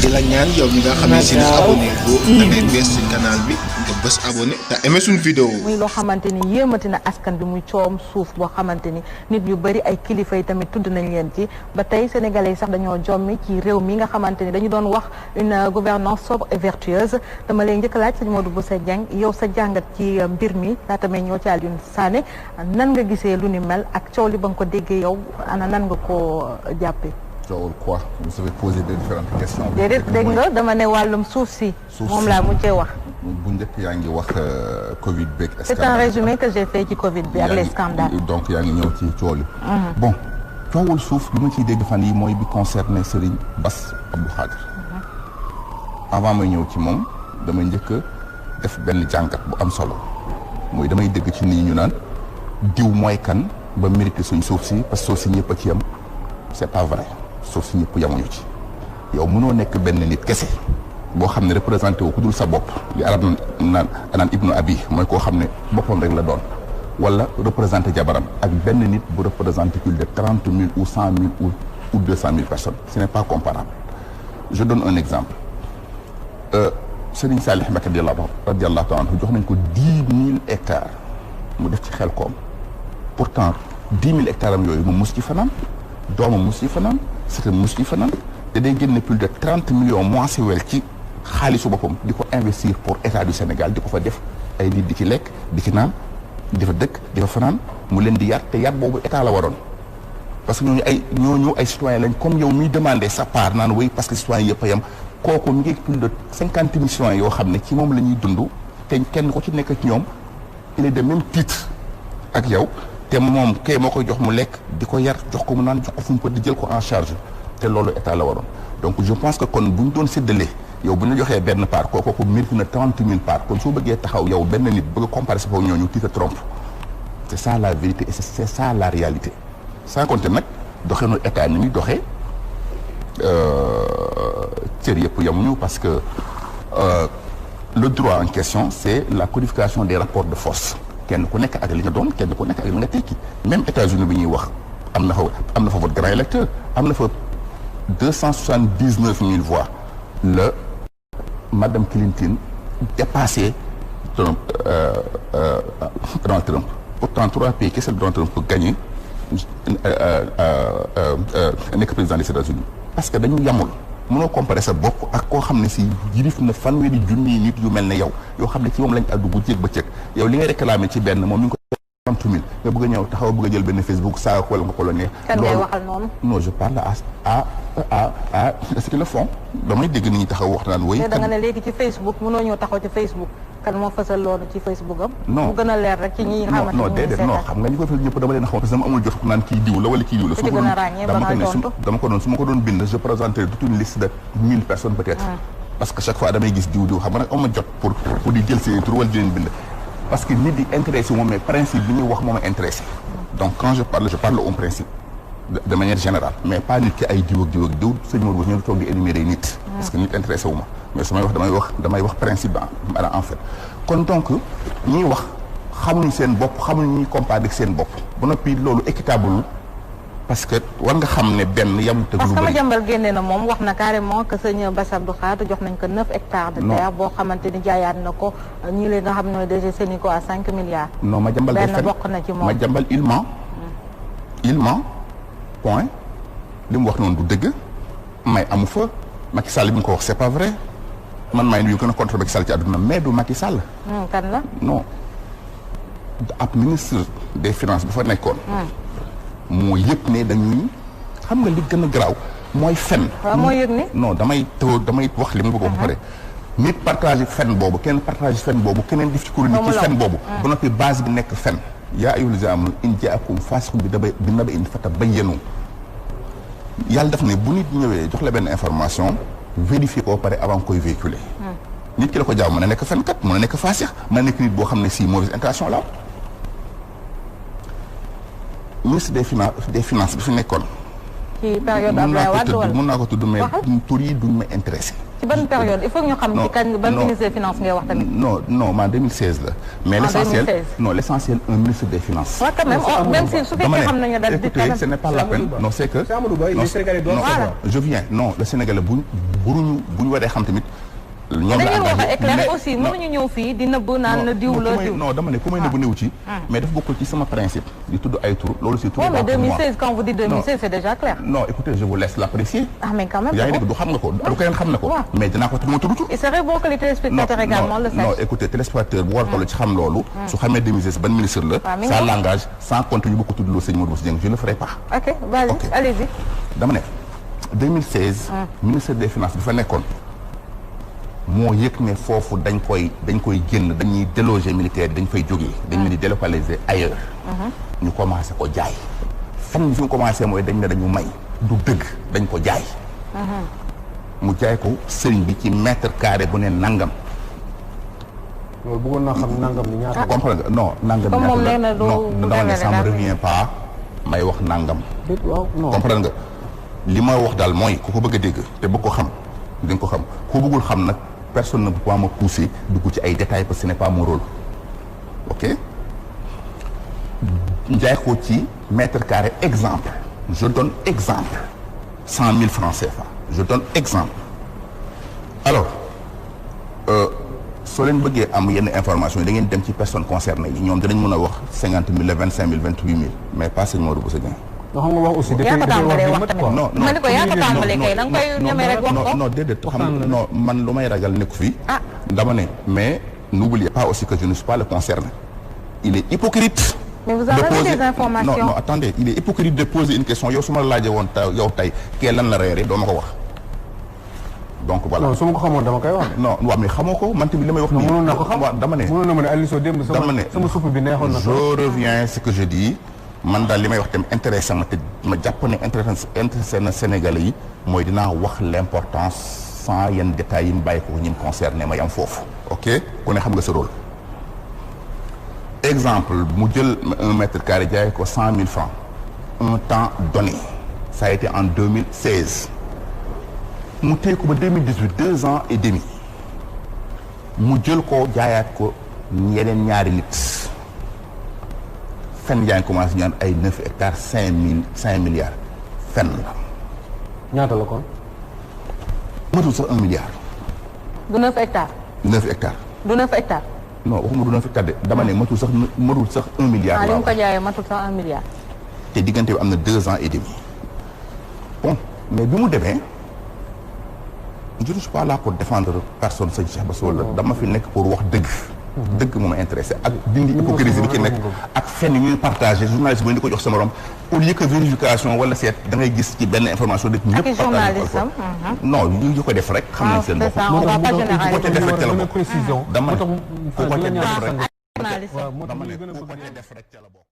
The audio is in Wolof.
di la ñaan yow mi nga xam ne si ne abonné ko da ngay bees ci canal bi nga bës abonné te aimé suñu vidéo. muy loo xamante ni yéemati na askan bi muy coowam suuf boo xamante ni nit yu bëri ay kilifa yi tamit tudd nañ leen ci ba tey sénégalais yi sax dañoo jommi ci réew mi nga xamante ni dañu doon wax une gouvernance sobre et vertueuse dama lay njëkk laaj sëñ Modou Bousso Dieng yow sa jàngat ci mbir mi laata may ñëw ci Alioune Sané nan nga gisee lu ni mel ak coow li ba nga ko déggee yow ana nan nga ko jàppee. coowul quoi vous avez posé de différentes questions. déedéet dégg nga dama ne wàllum suuf si. moom laa mujjee wax. bu njëkk yaa ngi wax Covid beeg. c'est un résumé que j'ai fait ci Covid bi ak les scandales. donc yaa ngi ñëw ci coow li. bon coowul suuf li ma ciy dégg fan yi mooy bi concerné Serigne Bass Abdou Khadre. avant may ñëw ci moom damay njëkk def benn jàngat bu am solo mooy damay dégg ci nii ñu naan diw mooy kan ba mérité suñ suuf si parce que suuf si ñëpp a ci yam c'est pas vrai. suuf si ñëpp yamuñu ci yow mënoo nekk benn nit kese boo xam ne représenté wu ku dul sa bopp li arab naan ibnu abi mooy koo xam ne boppam rek la doon wala représenté jabaram ak benn nit bu représenté plus de 30 000 ou 100 000 ou 200 000 personnes ce n'est pas comparable. Je donne un exemple Serigne Salih Mbacké radiyallahu ta'ala anhu jox nañ ko 10 000 hectares mu def ci Xelkom pourtant 10 000 hectares am yooyu moom mos ci fanaan doomam mos ci fanaan c'est mus ci fanaan te day génne plus de 30 millions mensuels ci xaalisu boppam di ko investir pour état du Sénégal di ko fa def ay nit di ci lekk di ci naan di fa dëkk di fa fanaan mu leen di yar te yar boobu état la waroon parce que ñooñu ay citoyens lañ comme yow miy demander sa part naan wéy parce que citoyens yëpp a yem kooku mi ngi plus de 50 000 citoyens yoo xam ne ci moom la ñuy dund te kenn ko ci nekk ci ñoom il est de même titre ak yow te moom kay moo koy jox mu lekk di ko yar jox ko mu naan jox ko fu mu peut di jël ko en charge te loolu état la waroon donc je pense que kon bu ñu doon séddalee yow bu ñu joxee benn part kooku mérite na 30 000 parts kon soo bëggee taxaw yow benn nit bëgg a comparer sa ñooñu tu te trompes c'est ça la vérité et c'est ça la réalité sans compter nag doxee nu état ni muy doxee cër yëpp yamuñu parce que le droit en question c'est la codification des rapports de force kenn ku nekk ak li nga doon kenn ku nekk ak li nga tekki même États-Unis bi ñuy wax am na fa vote grand électeur am na fa 279 000 voix la madame Clinton dépassé Donald Trump pourtant 3 pays kese Donald Trump pour gagner nekk président des États-Unis parce que dañu yamul mënoo comparer sa bopp ak koo xam ne si jirif na fanweeri junni nit yu mel ne yow yoo xam ne ci moom lañ àddu bu jéeg ba cëg yow li ngay réclamé ci benn moom mi ngi ko 30 000 nga bëgg a ñëw taxaw bëgg a jël benn Facebook saa wala nga ko la neex. kan ngay waxal noonu. non je parle à ce qu'ils le font damay dégg nit ñi taxaw wax naan woy. da nga ne léegi ci Facebook mënoo ñëw taxaw ci Facebook kan moo fësal loolu ci Facebook am. non mu gën a leer rek ci ñi nga xamante non déedéet non xam nga ñu koy fësal ñëpp dama leen xamal parce que dama amul jot naan kii diw la wala kii diw la. ku ci gën a ràññee ba nga tontu dama ko doon su ma ko doon bind je présenterai toute une liste de 1000 personnes peut-être. parce que chaque fois damay gis diw xam nga nag am na jot pour di jël seen tur wala di leen bind. parce que nit di intéressé moom mais principe bi ñuy wax moom a intéressé donc quand je parle au principe de manière générale mais pas nit ki ay diw ak sëñ Modou ñoo toog di énumérer nit parce que nit intéressé wu ma mais su may wax damay wax principe ba en fait kon donc ñuy wax xamuñu seen bopp xamuñu ñuy comparer ak seen bopp ba noppi loolu équitable parce que war nga xam ne benn yam te parce que Madiambal génne na moom wax na carrément que sëñ Bass Abdou Khadre jox nañ ko 9 hectares de terre boo xamante ni jaayaat na ko ñii leen nga xam ne DG Sénico à 5 milliards. non Madiambal benn bokk na ci moom Madiambal il ment point li mu wax noonu du dëgg may amu fa Macky Sall bi mu ko wax c'est pas vrai man maay nuyu gën a contre Macky Sall ci àdduna mais du Macky Sall. kan la. non ab ministre des finances bu fa nekkoon. moo yëg ne dañuy xam nga li gën a garaaw mooy fen. waaw moo yëg ne. non damay wax li mu bëgg ba pare. nit partage fen boobu kenn partage fen boobu keneen def ci chronique ci fen boobu. ba noppi base bi nekk fen. yaa ayyuhal laziina aamanu in jaa'akum faasiqun bi naba'in fatabayyanu yàlla daf ne bu nit ñëwee jox la benn information vérifier ko ba pare avant koy véhiculer. nit ki la ko jaaw mën na nekk fenkat mën na nekk faasiq mën na nekk nit boo xam ne si mauvaise intention la ministre des finances bi fi nekkoon ci période Abdoulaye Wade wala mën naa ko tudd mais tur yi duñ ma intéressé. ci ban période il faut ñu xam ci kañ ban ministre des finances ngay wax tamit. non man 2016 la. mais l'essentiel un ministre des finances. waaw quand même si su fekkee xam nañu daal di écoutez ce n'est pas la peine non c'est que. je viens non le Sénégalais bu ñu waree xam tamit. ñoom la wax a éclairer aussi mënuñu ñëw fii di nëbb naan na diw la diw. non dama ne ku may nëbb néew ci. mais dafa bokkul ci sama principe di tudd ay tur loolu c'est tout. mais 2016 quand vous dites 2016 c'est déjà clair. non écoutez je vous laisse l'apprécier. mais quand même yaa ngi dégg du xam nga ko du keneen xam na ko. mais dinaa ko moo tudd tur. il serait bon que les téléspectateurs également le sachent. non écoutez téléspectateur bu war a toll ci xam loolu. su xamee 2016 ban ministre la. ça l'engage sans compter ñu bëgg ko tudd loo sëñ Modou Bousso Dieng je le ferai pas. ok vas-y allez-y. dama ne 2016. ministre des finances bi fa nekkoon. moo yëg ne foofu dañ koy génn dañuy déloger militaire dañ fay jógee dañ leen di délocaliser ailleurs ñu commencé ko jaay fan fi ñu commencé mooy dañ ne dañu may du dëgg dañ ko jaay mu jaay ko sëriñ bi ci mètre carré bu ne nangam loolu bëggoon naa xam nangam ni ñaata comprendre nga non nangam comme moom nee na non dama ne ça me revient pas may wax nangam comprendre nga li ma wax daal mooy ku ko bëgg a dégg te bëgg ko xam di nga ko xam ku bëggul xam nag personne ne peut pas me pousser dugg ci ay détails parce que ce n'est pas mon rôle ok njaay ko ci mètre carré exemple je donne exemple 100 000 francs CFA je donne exemple alors soo leen bëggee am yenn information yi da ngeen dem ci personnes concernées yi ñoom dinañ mën a wax 50 000 25 000 28 000 mais pas sëñ Modou Bousso Dieng. non xam nga wax aussi yaa ko tàmbalee wax tamit non ma ne ko yaa ko tàmbalee kay da nga koy ñemee rek wax ko non déedéet xam non man lu may ragal nekku fii dama ne mais n'oubliez pas aussi que je ne suis pas le concerné il est hypocrite mais vous avez des informations non attendez il est hypocrite de poser une question yow su ma la laajee woon yow tey kee lan la reere doo ma ko wax donc voilà non su ma ko xamoon dama koy wax non waaw mais xamoo ko man tamit li may wax nii mënoon naa ko xam dama ne mënoon na ma ne Aliou Sow démb sama supp bi neexoon na je reviens ce que je dis man daal li may wax tam intéressant ma te ma jàpp ne intéressé na Sénégalais yi mooy dinaa wax l'importance sans yenn détails yi mu bàyyi ko ñi mu concerné ma yam foofu ok ku ne xam nga sa rôle exemple mu jël 1 mètre carré jaay ko 100 000 francs un temps donné ça a été en 2016 mu téye ko ba 2018 2 ans et demi mu jël ko jaayaat ko yeneen ñaari nit fenn yaa ngi commencé ñaan ay 9 hectares 5 milliards fenn la. ñaata la kon. matul sax 1 milliard. du 9 hectares. 9 hectares. du 9 hectares. non waxuma du 9 hectares de dama ne matul sax 1 milliard. li mu ko jaayee matul sax 1 milliard. te diggante bi am na 2 ans et demi. bon mais bi mu demee je ne suis pas là pour défendre personne sëñ Cheikh Bassirou la dama fi nekk pour wax dëgg. dëgg moo ma intéressé ak dindi hypocrisie bi ci nekk ak fenn ñuy partagé journaliste bi di ko jox sama morom au lieu que vérification wala seet da ngay gis ci benn information dëkk ñëpp partagé ko non ñu ko def rek xam nañ seen bopp ku ko ca def rek ca la bokk dama ne ku ko ca def rek ca la bokk